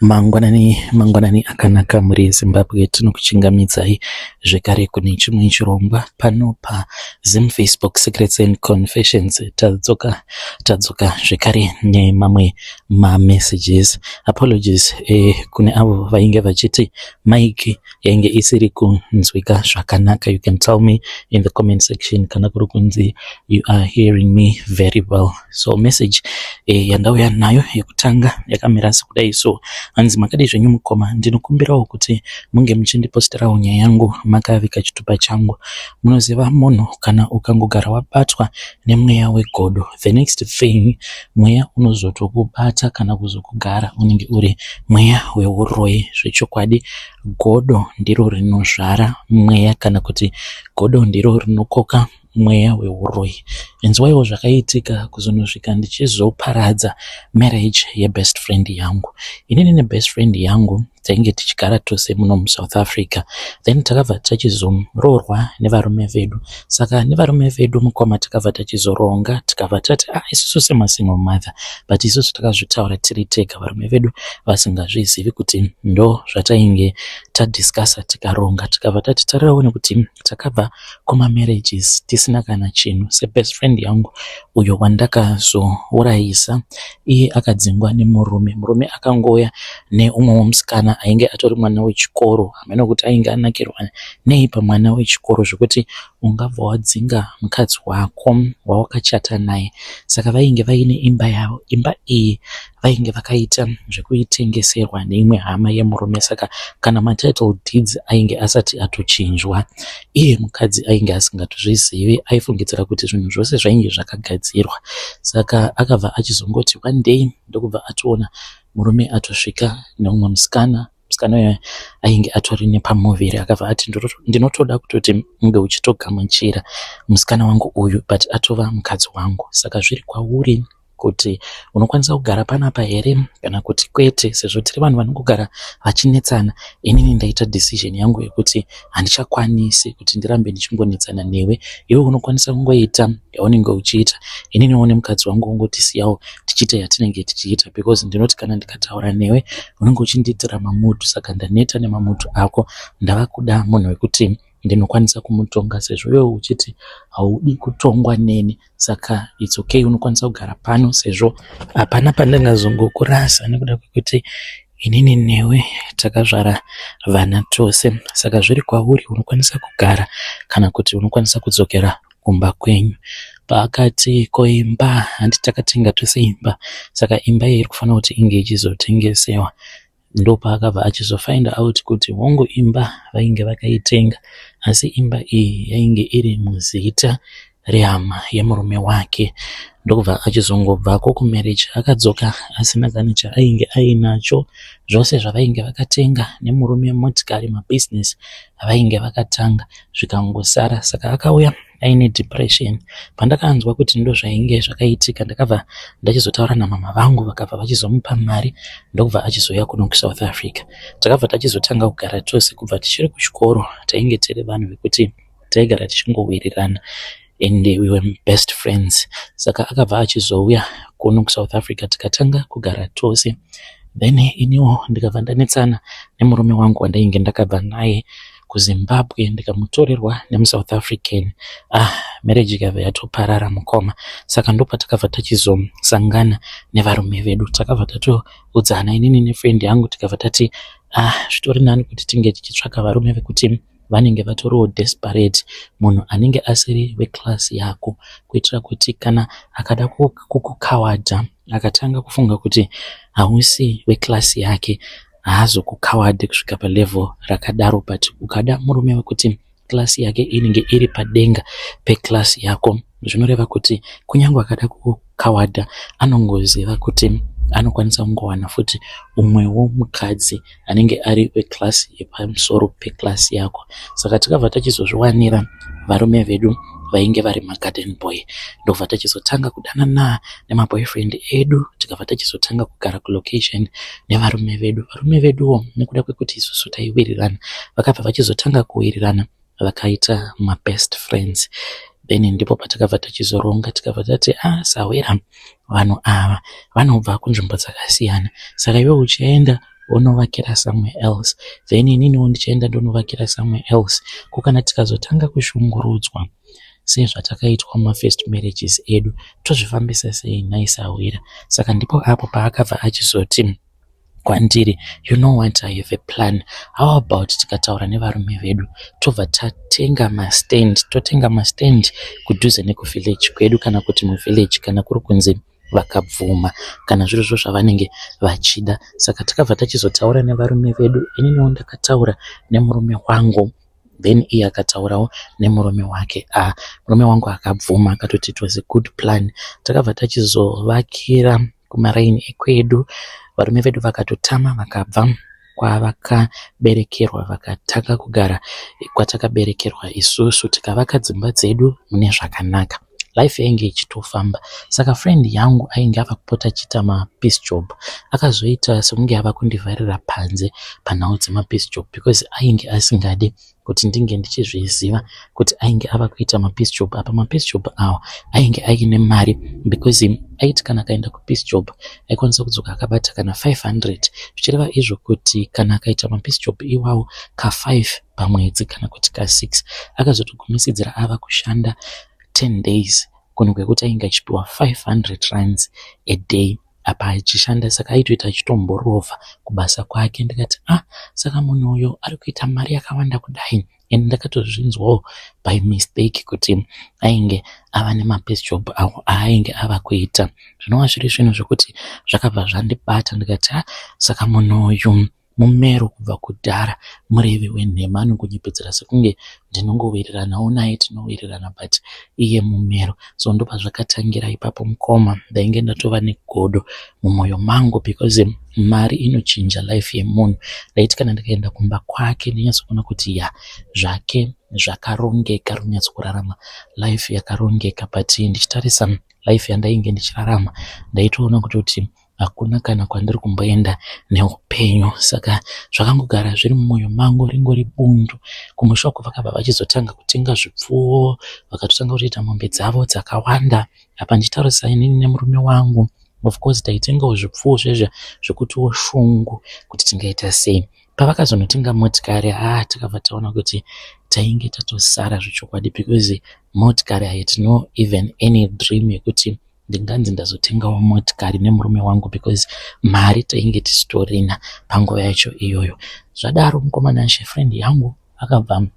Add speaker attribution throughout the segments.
Speaker 1: Mangwanani mangwanani akanaka mhuri yeZimbabwe, tinokuchingamidzai zvekare kune chimwe chirongwa pano paZim Facebook Secrets and Confessions. Tadzoka tadzoka zvekare nemamwe mamessages. Apologies kune avo vainge vachiti mic yainge isiri kunzwika zvakanaka. You can tell me in the comment section kana kuri kunzi you are hearing me very well. So message yandauya nayo yekutanga yakamira sekudai so. Hanzi, "Makadii zvenyu mukoma? Ndinokumbirawo kuti munge muchindiposterawo nyaya yangu makavika chitupa changu. Munoziva munhu kana ukangogara wabatwa nemweya wegodo, the next thing mweya unozotokubata kana kuzokugara unenge uri mweya weuroyi. Zvechokwadi godo ndiro rinozvara mweya kana kuti godo ndiro rinokoka mweya weuroyi. Inzwaiwo zvakaitika kuzonosvika ndichizoparadza marriage yebest friend yangu. Inini nebest friend yangu tainge tichigara tose muno muSouth Africa. Then takabva tachizoroorwa nevarume vedu. Saka nevarume vedu, mukoma, takabva tachizoronga, tikabva tati, ah, isusu semasingle mother, but isusu takazvitaura tiri tega, varume vedu vasingazvizivi kuti ndo zvatainge tadiscussa tikaronga. Tikabva tati tarirawo nekuti takabva kumamarriages tisina kana chinhu. Sebest friend yangu uyo wandakazourayisa, iye akadzingwa nemurume. Murume akangouya neumwewo musikana ainge atori mwana wechikoro. Hameno kuti ainge anakirwa nei pamwana wechikoro zvekuti ungabva wadzinga mukadzi wako wawakachata naye. Saka vainge vaine imba yavo. Imba iyi vainge vakaita zvekuitengeserwa neimwe hama yemurume, saka kana matitle deeds ainge asati atochinjwa. Iye mukadzi ainge asingatozvizivi, aifungidzira kuti zvinhu zvose zvainge zvakagadzirwa. Saka akabva achizongoti one day ndokubva atoona murume atosvika neumwe musikana. Musikana uyu ainge atori nepamuviri. Akabva ati, 'Ndinotoda kutoti unge uchitogamuchira musikana wangu uyu, but atova mukadzi wangu. Saka zviri kwauri kuti unokwanisa kugara panapa here kana kuti kwete, sezvo tiri vanhu vanongogara vachinetsana. Inini ndaita decision yangu yekuti handichakwanisi kuti ndirambe ndichingonetsana newe. Iwe unokwanisa kungoita yaunenge uchiita, ininiwo nemukadzi wangu ungotisiyawo tichiita yatinenge tichiita, because ndinoti kana ndikataura newe unenge uchindiitira mamood. Saka ndaneta nemamood ako. Ndava kuda munhu wekuti ndinokwanisa kumutonga, sezvo iwe uchiti haudi kutongwa neni. Saka it's okay, unokwanisa kugara pano sezvo hapana pandingazongokurasa nekuda kwekuti inini newe takazvara vana tose. Saka zviri kwauri, unokwanisa kugara kana kuti unokwanisa kudzokera kumba kwenyu.' Paakati, 'Ko imba? Handi takatenga tose imba? Saka imba iyi iri kufanira kuti inge ichizotengesewa.' Ndopaakabva achizofind out kuti hongu, imba vainge vakaitenga, asi imba iyi yainge iri muzita rehama yemurume wake. Ndokubva achizongobvako kumarriage, akadzoka asina kana chaainge ainacho. Zvose zvavainge vakatenga nemurume, motikari, mabhizinesi avainge vakatanga, zvikangosara. Saka akauya aine depression. Pandakanzwa kuti ndozvainge zvakaitika, ndakabva ndachizotaura namama vangu, vakabva vachizomupa mari, ndokubva achizouya kuno kuSouth Africa. Takabva tachizotanga kugara tose. Kubva tichiri kuchikoro tainge tiri vanhu vekuti taigara tichingowirirana and we were best friends. Saka akabva achizouya kuno kuSouth Africa, tikatanga kugara tose. Then iniwo ndikabva ndanetsana nemurume wangu wandainge ndakabva naye kuZimbabwe, ndikamutorerwa nemuSouth African. Ah, marriage ikabva yatoparara, mukoma. Saka ndopatakabva tachizosangana nevarume vedu. Takabva tatoudzana inini nefriend yangu, tikabva tati, ah, zvitori nani kuti tinge tichitsvaka varume vekuti vanenge vatoriwo desperate, munhu anenge asiri weclass yako, kuitira kuti kana akada kukukawadha, akatanga kufunga kuti hausi weclass yake, haazokukawadhi kusvika palevel rakadaro. But ukada murume wekuti class yake inenge iri padenga peclass yako, zvinoreva kuti kunyange akada kukawadha, anongoziva kuti anokwanisa kungowana futi umwewo mukadzi anenge ari weclass yepamusoro peclass yako. Saka takabva tachizozviwanira varume vedu vainge vari magarden boy, ndobva tachizotanga kudanana nemaboyfriend edu, tikabva tachizotanga kugara kulocation nevarume vedu. Varume veduwo, nekuda kwekuti isusu taiwirirana, vakabva vachizotanga kuwirirana, vakaita mabest friends. Then ndipo patakabva tachizoronga, tikabva tati, ah, sawera, vanhu ava vanobva kunzvimbo dzakasiyana, saka iwe uchienda onovakira somewhere else, then ininiwo ndichaenda ndonovakira somewhere else. Ko kana tikazotanga kushungurudzwa sezvatakaitwa mumafirst marriages edu, tozvifambisa sei nhai sahwira? Saka ndipo apo paakabva achizoti kwandiri, "You know what, I have a plan. How about tikataura nevarume vedu, tobva tatenga mastand, totenga mastand kudhuze nekuvillage kwedu kana kuti muvillage, kana kuri kunzi vakabvuma, kana zviri zvo zvavanenge vachida." Saka takabva tachizotaura nevarume vedu. Ininiwo ndakataura nemurume wangu, then iye akataurawo nemurume wake. Ah, murume wangu akabvuma, akatoti it was a good plan. Takabva tachizovakira kumaraini ekwedu. Varume vedu vakatotama, vakabva kwavakaberekerwa, vakatanga kugara kwatakaberekerwa isusu. Tikavaka dzimba dzedu mune zvakanaka, life yainge ichitofamba. Saka friend yangu ainge ava kupota achiita mapiece job akazoita sekunge ava kundivharira panze panhau dzemapiece job, because ainge asingadi kuti ndinge ndichizviziva kuti ainge ava kuita mapiece job. Apa mapiece job awa ainge aine mari, because aiti kana akaenda kupiece job aikwanisa kudzoka akabata kana 500, zvichireva izvo kuti kana akaita mapiece job iwawo ka5 pamwedzi kana kuti ka6. Akazotogumisidzira ava kushanda 10 days kunhu kwekuti ainge achipiwa 500 rands a day apa achishanda. Saka aitoita achitomborovha kubasa kwake. Ndikati, "Ah, saka munhu uyo ari kuita mari yakawanda kudai?" And ndakatozvinzwawo by mistake kuti ainge ava nemapiece job awo aainge ava kuita, zvinova zviri zvinhu zvekuti zvakabva zvandibata. Ndikati, "Ah, saka munhu uyu mumero kubva kudhara, murevi wenhema, anongonyepedzera sekunge ndinongowiriranawo naye, tinowirirana, but iye mumero." So ndopazvakatangira ipapo, mukoma. Ndainge ndatova negodo mumwoyo mangu, because mari inochinja life yemunhu. Ndaiti kana ndikaenda kumba kwake ndainyatsokuona kuti ya, zvake zvakarongeka, ari kunyatsokurarama life yakarongeka, but ndichitarisa life yandainge ndichirarama, ndaitoona kutoti hakuna kana kwandiri kumboenda neupenyu. Saka zvakangogara zviri mumwoyo mangu, ringori bundu. Kumusha uko vakabva vachizotanga kutenga zvipfuwo, vakatotanga kutoita mombe dzavo dzakawanda. Apa ndichitarisa inini nemurume wangu, of course taitengawo zvipfuwo zvezvo zvekutiwo shungu kuti tingaita sei. Pavakazonotenga motikari, haa, takabva taona kuti tainge tatosara zvechokwadi, because motikari haiti no even any dream yekuti ndinganzi ndazotengawo motikari nemurume wangu, because mari tainge tisitorina panguva yacho iyoyo. Zvadaro, mukomana, friend yangu akabva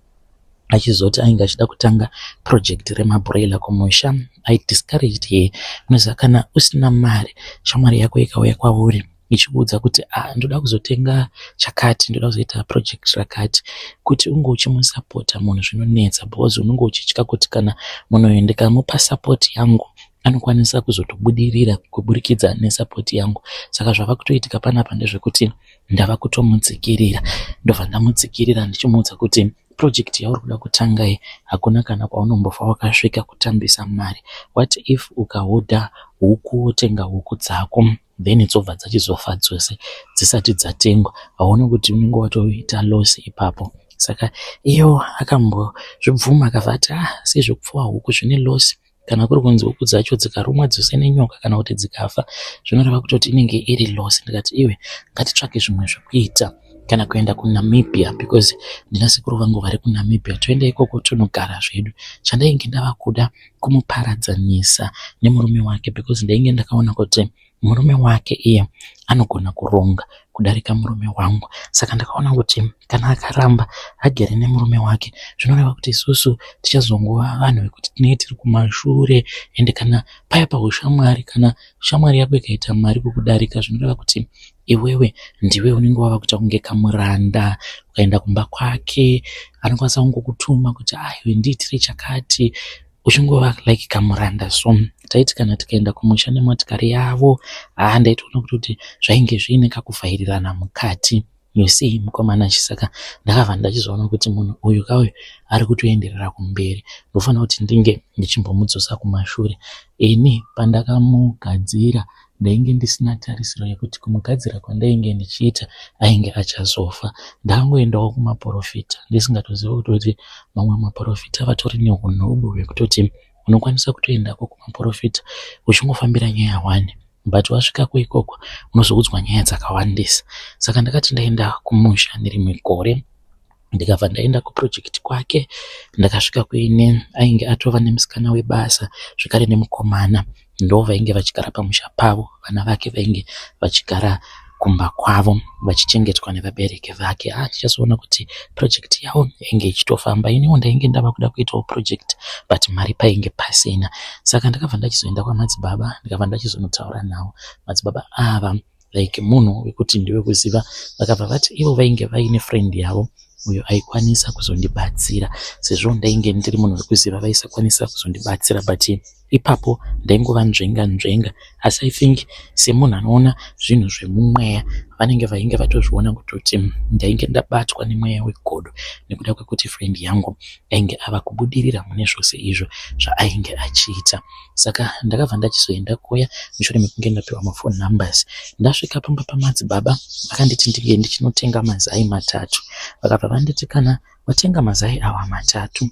Speaker 1: achizoti ainge achida kutanga project remabroiler kumusha. I discouraged her. Unoziva, kana usina mari, shamwari yako ikauya kwauri ichikuudza kuti, "Ah, ndoda kuzotenga chakati, ndoda kuzoita project rakati," kuti unge uchimusapota munhu zvinonetsa, because unenge uchitya kuti kana munhu uyu ndikamupa support yangu, anokwanisa kuzotobudirira kuburikidza nesupport yangu. Saka zvava kutoitika panapa ndezvekuti ndava kutomutsikirira. Ndobva ndamutsikirira ndichimuudza kuti project yauri kuda kutanga iyi, hakuna kana kwaunombofa wakasvika, kutambisa mari. What if ukahodha huku, wotenga huku dzako, then dzobva dzachizofa dzose dzisati dzatengwa? Hauoni kuti unenge watoita loss ipapo? Saka iyo akambozvibvuma, akabva ati, "Ah, sezvekupfuwa huku zvine loss. Kana kuri kunzi huku dzacho dzikarumwa dzose nenyoka kana kuti dzikafa, zvinoreva kutoti inenge iri loss." Ndikati, "Iwe, ngatitsvake zvimwe zvekuita, kana kuenda kuNamibia, because ndina sekuru vangu vari kuNamibia, toenda ikoko tonogara zvedu." Chandainge ndava kuda kumuparadzanisa nemurume wake, because ndainge ndakaona kuti murume wake iye anogona kuronga kudarika murume wangu. Saka ndakaona kuti kana akaramba agere nemurume wake, zvinoreva kuti isusu tichazongova vanhu vekuti tinenge tiri kumashure. Ende kana paya paushamwari, kana shamwari yako ikaita mari kukudarika, zvinoreva kuti iwewe ndiwe unenge wava kuita kunge kamuranda. Ukaenda kumba kwake, anokwanisa kungokutuma kuti, "Aiwe, ndiitire chakati," uchingova like kamuranda. So taiti kana tikaenda kumusha nemotikari yavo, haa, ndaitoona kutoti zvainge zviine kakuvhairirana mukati, you see, mukomana. Saka ndakabva ndachizoona kuti munhu uyu kauyu ari kutoenderera kumberi, ndofanira kuti ndinge ndichimbomudzosa kumashure. Ini pandakamugadzira, ndainge ndisina tarisiro yekuti kumugadzira kwandainge ndichiita ainge achazofa. Ndakangoendawo kumaprofita ndisingatozivi kutoti mamwe maprofita vatori neunhubu hwekutoti unokwanisa kutoendako kumaprofita uchingofambira nyaya one. But wasvikako ikoko unozoudzwa nyaya dzakawandisa. Saka ndakati ndaenda kumusha nerimwe gore, ndikabva ndaenda kuproject kwake. Ndakasvika kuine ainge atova nemusikana webasa zvekare nemukomana, ndo vainge vachigara pamusha pavo. Vana vake vainge vachigara kumba kwavo vachichengetwa nevabereki vake. Ah, tichazoona kuti project yavo yainge ichitofamba. Iniwo ndainge ndava kuda kuitawo project, but mari painge pasina. Saka ndakabva ndachizoenda kwamadzibaba, ndikabva ndachizonotaura navo madzibaba ava, like munhu wekuti ndewekuziva. Vakabva vati ivo vainge vaine friend yavo uyo aikwanisa kuzondibatsira. Sezvo ndainge ndiri munhu wekuziva, vaisakwanisa kuzondibatsira, but ipapo ndaingova nzvenga nzvenga. Asi I think semunhu anoona zvinhu zvemumweya, vanenge vainge vatozviona kutoti ndainge ndabatwa nemweya wegodo, nekuda kwekuti friend yangu ainge ava kubudirira mune zvose izvo zvaainge achiita. Saka ndakabva ndachizoenda kuya mushure mekunge ndapiwa maphone numbers. Ndasvika pamba pamadzibaba, vakanditi ndinge ndichinotenga mazai 3. Vakabva vanditi kana watenga mazai awa 3,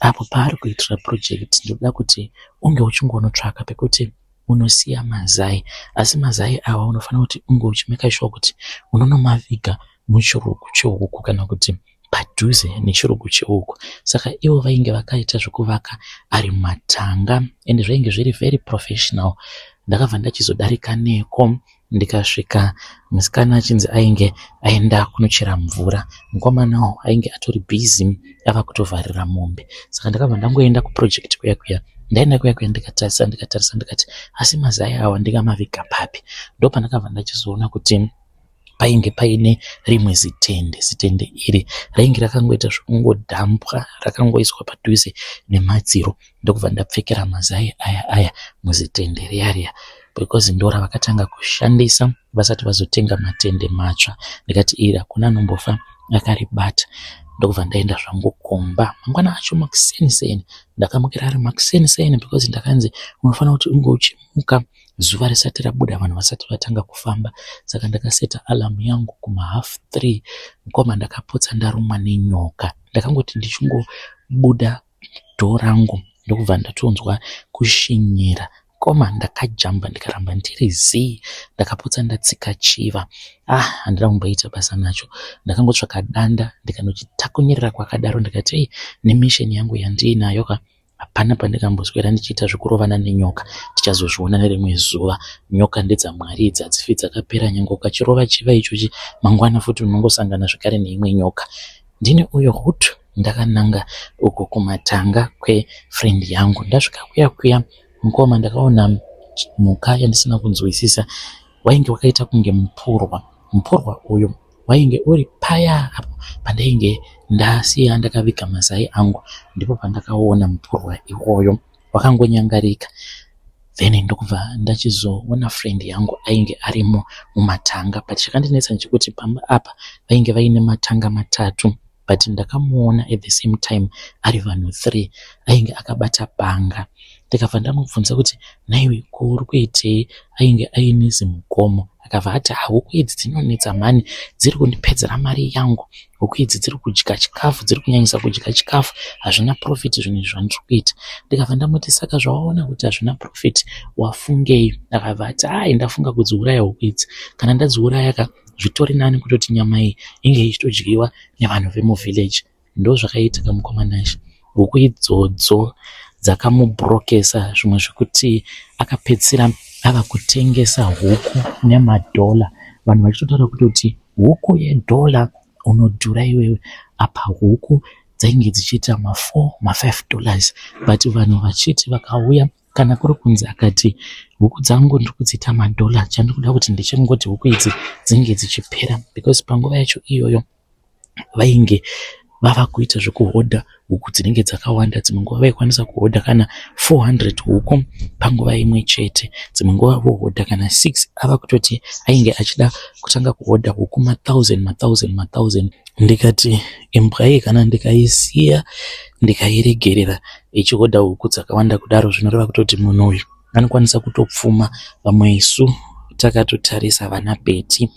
Speaker 1: apo paari kuitira project, ndoda kuti unge uchingonotsvaka pekuti unosiya mazai, asi mazai awa unofanira kuti unge uchimake sure kuti unonomaviga muchirugu chehuku kana kuti padhuze nechirugu chehuku. Saka ivo vainge vakaita zvekuvaka ari matanga, ende zvainge zviri very professional. Ndakabva ndachizodarika neko, ndikasvika musikana achinzi ainge aenda kunochera mvura, mukomanawo ainge atori busy ava kutovharira mombe. Saka ndakabva ndangoenda kuproject kuya kuya. Ndaenda kuya kuya, ndikatarisa, ndikatarisa, ndikati asi mazai awa ndingamaviga papi? Ndopandakabva ndachizoona kuti painge paine rimwe zitende. Zitende iri rainge rakangoita zvekungodhambwa, rakangoiswa padhuze nemadziro. Ndokubva ndapfekera mazai aya muzitende riya riya, because ndo ravakatanga kushandisa vasati vazotenga matende matsva. Ndikati iri hakuna anombofa akaribata. Ndokubva ndaenda zvangu kumba. Mangwana acho makuseni seni, ndakamukira ari makuseni seni, because ndakanzi unofanira kuti unge uchimuka zuva risati rabuda, vanhu vasati vatanga kufamba. Saka ndakaseta alarm yangu kuma 3:30. Mukoma, ndakapotsa ndarumwa nenyoka. Ndakangoti ndichingobuda door rangu, ndokubva ndatonzwa kushinyira. Koma, ndakajamba, ndikaramba ndiri zii. Ndakapotsa ndatsika chiva. Ah, handina kumboita basa nacho. Ndakangotsvaka danda, ndikanochitakunyirira kwakadaro. Ndikati ei, nemission yangu yandiinayo ka, hapana pandingamboswera ndichiita zvekurovana nenyoka. Tichazozviona nerimwe zuva. Nyoka ndedzamwari idzi, hadzifi dzakapera. Nyange ukachirova chiva ichochi, mangwana futi unongosangana zvekare neimwe nyoka. Ndini uyo hutu, ndakananga uko kumatanga kwefriend yangu. Ndasvika kuya kuya, mukoma, ndakaona mhuka yandisina kunzwisisa. Wainge wakaita kunge mupurwa. Mupurwa uyu wainge uri paya apo pandainge ndasiya ndakaviga mazai angu. Ndipo pandakaona mupurwa iwoyo wakangonyangarika. Then ndokubva ndachizoona friend yangu ainge arimo mumatanga, but chakandinetsa ndechekuti pamba apa vainge vaine matanga 3, but ndakamuona at the same time ari vanhu 3. Ainge akabata banga. Ndikabva ndamubvunza kuti naiwe, ko uri kuitei? Ainge aine zimugomo. Akabva ati huku idzi dzinonetsa mhani, dziri kundipedzera mari yangu. Huku idzi dziri kudya chikafu, dziri kunyanyisa kudya chikafu. Hazvina profit zvinhu izvi zvandiri kuita. Ndikabva ndamuti saka zvawaona kuti hazvina profit, wafungei? Akabva ati ai, ndafunga kudziuraya huku idzi. Kana ndadziuraya ka, zvitori nani kutoti nyama iyi inge ichitodyiwa nevanhu vemuvillage. Ndo zvakaitika, mukoma Nashe. Huku idzodzo dzakamubrokesa zvimwe zvekuti akapedzisira ava kutengesa huku nemadhola, vanhu vachitotaura kutoti huku yedhola unodhura iwewe. Apa huku dzainge dzichiita ma4, ma$5, but vanhu vachiti vakauya, kana kuri kunzi akati huku dzangu ndiri kudziita madhola, chandiri kuda kuti ndechekungoti huku idzi dzinge dzichipera, because panguva yacho iyoyo vainge vava kuita zvekuhodha huku dzinenge dzakawanda. Dzimwe nguva vaikwanisa kuhodha kana 400 huku panguva imwe chete, dzimwe nguva vohodha kana 6. Ava kutoti ainge achida kutanga kuhodha huku ma1000, ma1000, ma1000. Ndikati imbwa iyi kana ndikaisiya, ndikairegerera ichihodha huku dzakawanda kudaro, zvinoreva kutoti munhu uyu anokwanisa kutopfuma, vamwe isu takatotarisa vana Beti.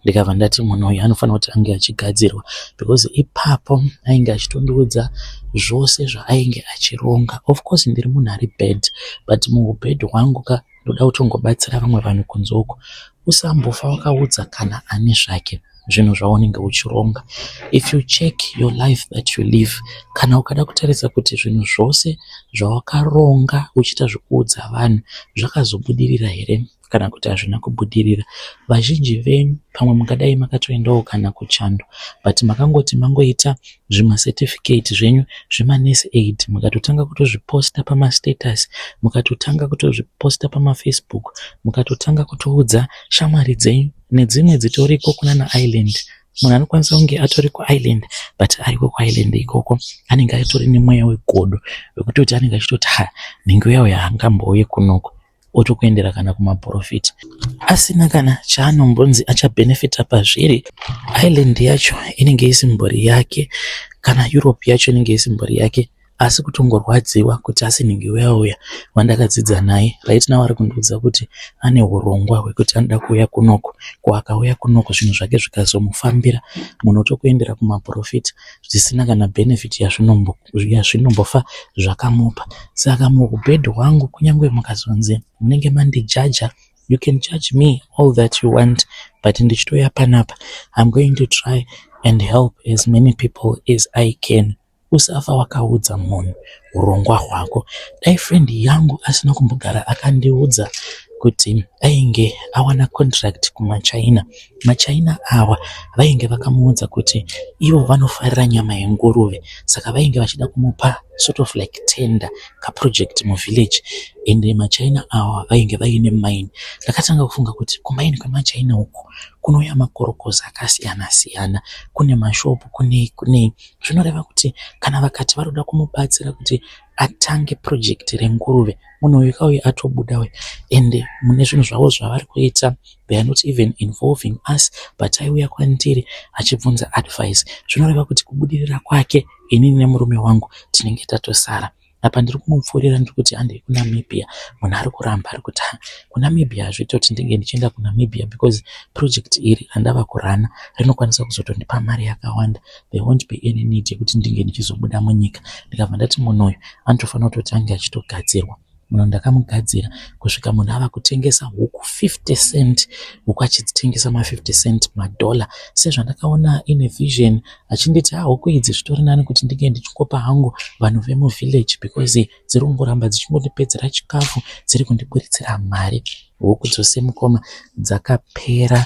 Speaker 1: Ndikabva ndati munhu uyu anofanira kuti ange achigadzirwa, because ipapo ainge achitondiudza zvose zvaainge achironga. Of course ndiri munhu ari bad, but muubad hwangu ka. Ndoda kutongobatsira vamwe vanhu kunze uko. Usambofa wakaudza kana ani zvake zvinhu zvaunenge uchironga. If you check your life that you live, kana ukada kutarisa kuti zvinhu zvose zvawakaronga uchiita zvekuudza vanhu zvakazobudirira here kana kuti hazvina kubudirira. Vazhinji venyu pamwe mungadai makatoendawo kana kuchando but makangoti mangoita zvimacertificate zvenyu zvemanurse aid mukatotanga kutozviposta pamastatus, mukatotanga kutozviposta pamafacebook, mukatotanga kutoudza shamwari dzenyu nedzimwe dzitoriko kunana Ireland. Munhu anokwanisa kunge atori kuIreland but ariko kuIreland ikoko anenge atori nemweya wegodo wekutoti anenge achitoti ha nhingi uya uya haangambouye kunoku otokuendera kana kumaporofita asina kana chaanombonzi achabhenefita pazviri. Ireland yacho inenge isimbori yake kana Europe yacho inenge isimbori yake asi kutongorwadziwa kuti asi nhingi uya uya wandakadzidza naye right now ari kundiudza kuti ane hurongwa hwekuti anoda kuuya kunoku. Ko akauya kunoku zvinhu zvake zvikazomufambira munotokuendera kumaporofita zvisina kana benefit yazvinombofa zvakamupa. Saka muubhedhi hwangu kunyange mukazonzi munenge mandijaja, you can judge me all that you want but ndichitouya panapa I'm going to try and help as many people as I can. Usafa wakaudza munhu hurongwa hwako. Dai friend yangu asina kumbogara akandiudza kuti ainge awana contract kumaChina. MaChina awa vainge vakamuudza kuti ivo vanofarira nyama yenguruve saka vainge vachida kumupa sort of like tender kaproject muvillage ende maChina awa vainge vaine mine. Ndakatanga kufunga kuti kumaini kwemaChina uku kunouya makorokoza akasiyana siyana, kune mashopu kunei kunei. Zvinoreva kuti kana vakati varoda kumubatsira kuti atange project renguruve munhu uyu kauyu atobuda uyu ende mune zvinhu zvavo zvavari kuita they are not even involving us but aiuya kwandiri achibvunza advice. Zvinoreva kuti kubudirira kwake inini nemurume wangu tinenge tatosara. Apa ndiri kumupfuurira ndiri kuti handei kuNamibia munhu ari kuramba ari kuti kuNamibia hazviiti kuti ndinge ndichienda kuNamibia because project iri randava kurana rinokwanisa kuzotondipa mari yakawanda. There won't be any need yekuti ndinge ndichizobuda munyika. Ndikabva ndati munhu uyu anotofanira kutoti ange achitogadzirwa. Munhu ndakamugadzira kusvika munhu ava kutengesa huku 50 cent, huku achidzitengesa ma50 cent madhola. Sezvandakaona ine vision achinditi ha huku idzi zvitori nani kuti ndinge ndichingopa hangu vanhu vemuvillage because dziri kungoramba dzichingondipedzera chikafu dziri kundiburitsira mari. Huku dzose mukoma dzakapera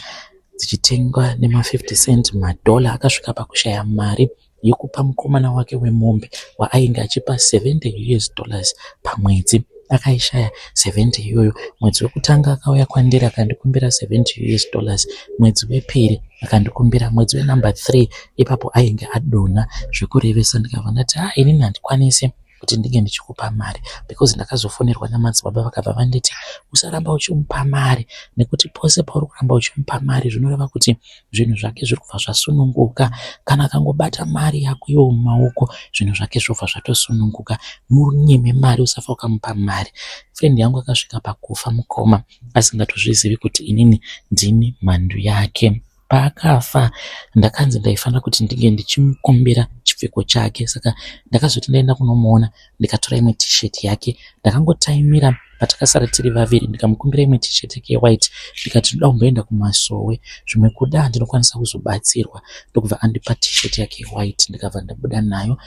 Speaker 1: dzichitengwa nema50 cent madhola. Akasvika pakushaya mari yekupa mukomana wake wemombe waainge achipa 70 US dollars pamwedzi. Akaishaya 70 iyoyo. Mwedzi wekutanga akauya kwandiri akandikumbira 70 US dollars. Mwedzi wepiri akandikumbira. Mwedzi wenumber 3 ipapo ainge adonha zvekurevesa. Ndikabva ndati ah inini handikwanisi kuti ndinge ndichikupa mari because ndakazofonerwa namadzibaba vakabva vanditi usaramba uchimupa mari nekuti pose pauri kuramba uchimupa mari zvinoreva kuti zvinhu zvake zviri kubva zvasununguka. Kana akangobata mari yako iwe mumaoko zvinhu zvake zvobva zvatosununguka. Munyime mari usafa wakamupa mari. Friend yangu akasvika pakufa mukoma asingatozvizivi kuti inini ndini mhandu yake. Paakafa ndakanzi ndaifanira kuti ndinge ndichimukumbira chipfeko chake saka ndakazoti ndaenda kunomuona ndikatora imwe t-shirt yake. Ndakangotaimira patakasara tiri vaviri ndikamukumbira imwe t-shirt yake yewhite ndikati ndoda kumboenda kumasowe zvimwe kuda ndinokwanisa kuzobatsirwa. Ndokubva andipa t-shirt yake yewhite ndikabva ndabuda nayo.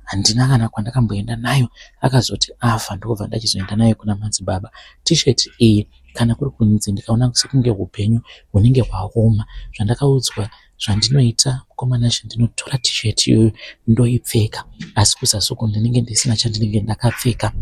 Speaker 1: Handina kana kwandakamboenda nayo. Akazoti afa ndokubva ndachizoenda nayo kuna madzibaba. T-shirt iyi kana kuri kunzi ndikaona sekunge upenyu hunenge hwaoma zvandakaudzwa zvandinoita mukoma Nashe ndinotora t-shirt iyoyo ndoipfeka asi kuzasi uku ndinenge ndisina chandinenge ndakapfeka.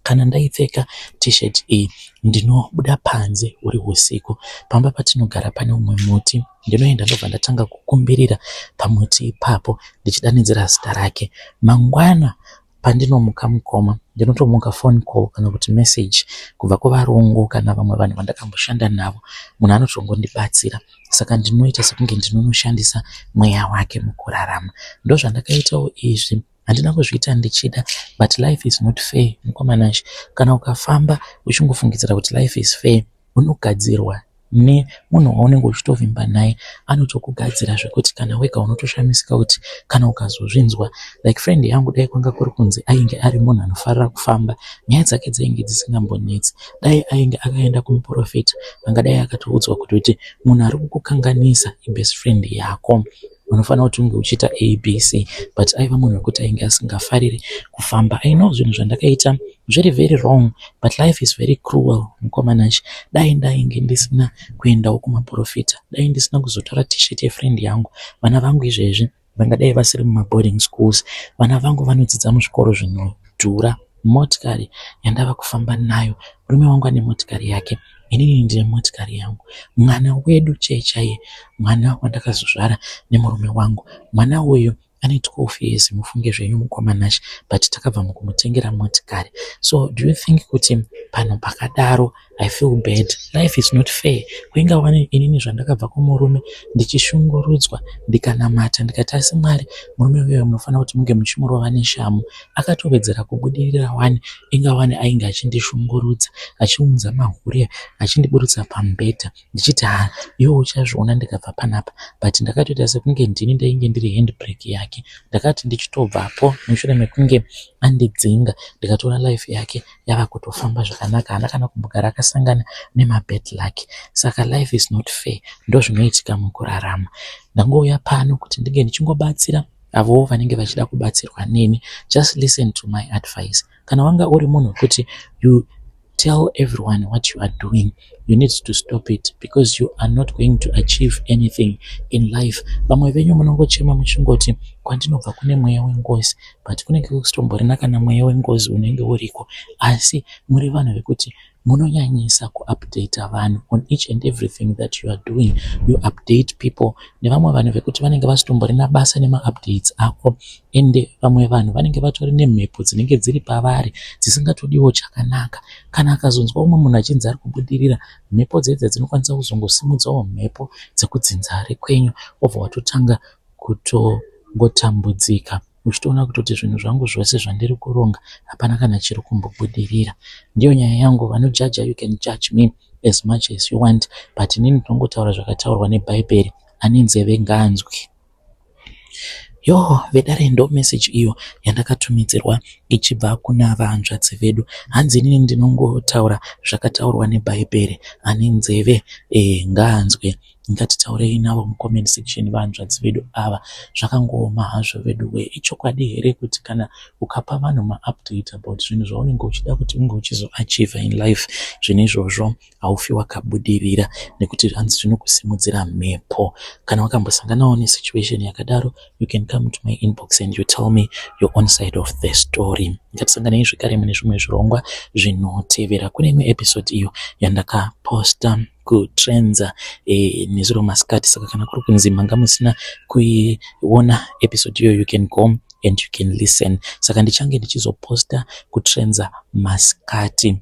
Speaker 1: Kana ndaipfeka t-shirt iyi ndinobuda panze huri husiku. Pamba patinogara pane umwe muti ndinoenda ndobva ndatanga kukumbirira pamuti ipapo ndichidanidzira zita rake. Mangwana pandinomuka mukoma ndinotomuka phone call kana kuti message kubva kuvarungu kana vamwe vanhu vandakamboshanda navo. Munhu anotongondibatsira saka ndinoita sekunge ndinonoshandisa mweya wake mukurarama. Ndozvandakaitawo izvi handina kuzviita ndichida but life is not fair mukoma Nashe. Kana ukafamba uchingofungidzira kuti life is fair unogadzirwa. Nemunhu waunenge uchitovimba naye anotokugadzira zvekuti kana wega unotoshamisika kuti kana ukazozvinzwa. Like friend yangu, dai kwanga kuri kunzi ainge ari munhu anofarira kufamba, nyaya dzake dzainge dzisingambonetsi. Dai ainge akaenda kumuprofita, angadai akatoudzwa kuti munhu ari kukukanganisa ibest friend yako, unofanira kuti unge uchiita ABC. But aiva munhu wekuti ainge asingafariri kufamba. I know zvinhu zvandakaita zviri very wrong, but life is very cruel, mukoma Nashe. Dai ndainge ndisina kuendawo kumaprofita, dai ndisina kuzotora T-shirt yefriend yangu, vana vangu izvezvi vangadai vasiri mumaboarding schools. Vana vangu vanodzidza muzvikoro zvinodhura. Motikari yandava kufamba nayo, murume wangu ane motikari yake, inini ndine motikari yangu. Mwana wedu chaiye chaiye, mwana wandakazozvara nemurume wangu, mwana uyu ane 12 years, mufunge zvenyu, mukoma Nashe, but takabva mukumutengera motikari. So do you think kuti panhu pakadaro I feel bad? Life is not fair. Kuinga inini zvandakabva kumurume ndichishungurudzwa, ndikanamata ndikati, "Asi Mwari, murume uyoyo munofanira kuti munge muchimurova neshamu." Akatowedzera kubudirira wani. Inga wani ainge achindishungurudza, achiunza mahure, achindiburutsa pamubhedha, ndichiti, "Ha, iwe uchazviona ndikabva panapa." But ndakatoita sekunge ndini ndainge ndiri handbrake yake. Ndakati ndichitobvapo mushure mekunge andidzinga, ndikatora life yake yava kutofamba zvakanaka, haana kana kumbogara akasangana nemabad luck. Saka life is not fair, ndozvinoitika mukurarama. Ndangouya pano kuti ndinge ndichingobatsira avowo vanenge vachida kubatsirwa neni. Just listen to my advice. Kana wanga uri munhu wekuti you tell everyone what you are doing, you need to stop it, because you are not going to achieve anything in life. Vamwe venyu munongochema muchingoti kwandinobva kune mweya wengozi, but kunenge kusitomborina kana mweya wengozi unenge uriko, asi muri vanhu vekuti munonyanyisa kuupdata vanhu on each and everything that you are doing. You update people, nevamwe vanhu vekuti vanenge vasitomborina basa nemaupdates ako. Ende vamwe vanhu vanenge vatori nemhepo dzinenge dziri pavari dzisingatodiwo chakanaka. Kana akazonzwa umwe munhu achinzi ari kubudirira, mhepo dzedze dzinokwanisa kuzongosimudzawo mhepo dzekudzinza rekwenyu, wobva watotanga kutongotambudzika, uchitoona kutoti zvinhu zvangu zvose zvandiri kuronga hapana kana chiri kumbobudirira. Ndiyo nyaya yangu. Vanojaja, you can judge me as much as you want, but inini ndinongotaura zvakataurwa neBhaibheri. Ane nzeve ngaanzwe. Yo vedare, ndo meseji iyo yandakatumidzirwa ichibva kuna vahanzvadzi vedu. Hanzi inini ndinongotaura zvakataurwa neBhaibheri, ane nzeve ngaanzwe. Ngatitaurei navo mucomment section, vahanzvadzi vedu ava. Zvakangooma hazvo vedu we. Ichokwadi here kuti kana ukapa vanhu maupdate about zvinhu zvaunenge uchida kuti unge uchizoachieva in life, zvinhu izvozvo haufi wakabudirira, nekuti hanzi zvinokusimudzira mhepo? Kana wakambosanganawo nesituation yakadaro, you can come to my inbox and you tell me your own side of the story. Ngatisanganei zvekare mune zvimwe zvirongwa zvinotevera. Kune imwe episode iyo yandakaposta kuTrendza nezuro masikati, saka kana kuri kunzi manga musina kuiona episode iyoyo, you can go and you can listen. Saka ndichange ndichizoposta kuTrendza masikati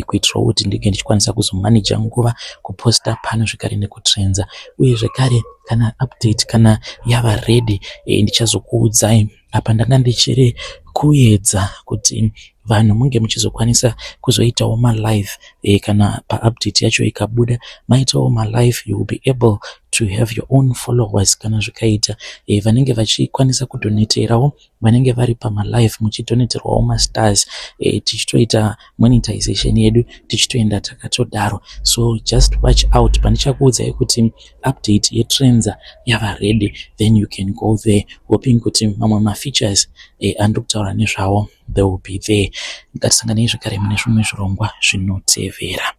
Speaker 1: kuitirawo kuti ndinge ndichikwanisa kuzomanija nguva kuposta pano zvekare nekuTrendza. Uye zvekare kana update kana yava ready, ndichazokuudzai. Apa ndanga ndichiri kuedza kuti vanhu munge muchizokwanisa kuzoitawo malive. Kana paupdate yacho ikabuda, maitawo malive, you will be able to have your own followers. Kana zvikaita, vanenge vachikwanisa kudoneterawo vanenge vari pamalive, muchidoneterwawo mastars, tichitoita monetization yedu, tichitoenda takatodaro. So just watch out pandichakuudzai kuti update yeTrendza yava ready, then you can go there, hoping kuti mamwe mafeatures andiri kutaura nezvawo, they will be there. Ngatisanganei zvekare mune zvimwe zvirongwa zvinotevera.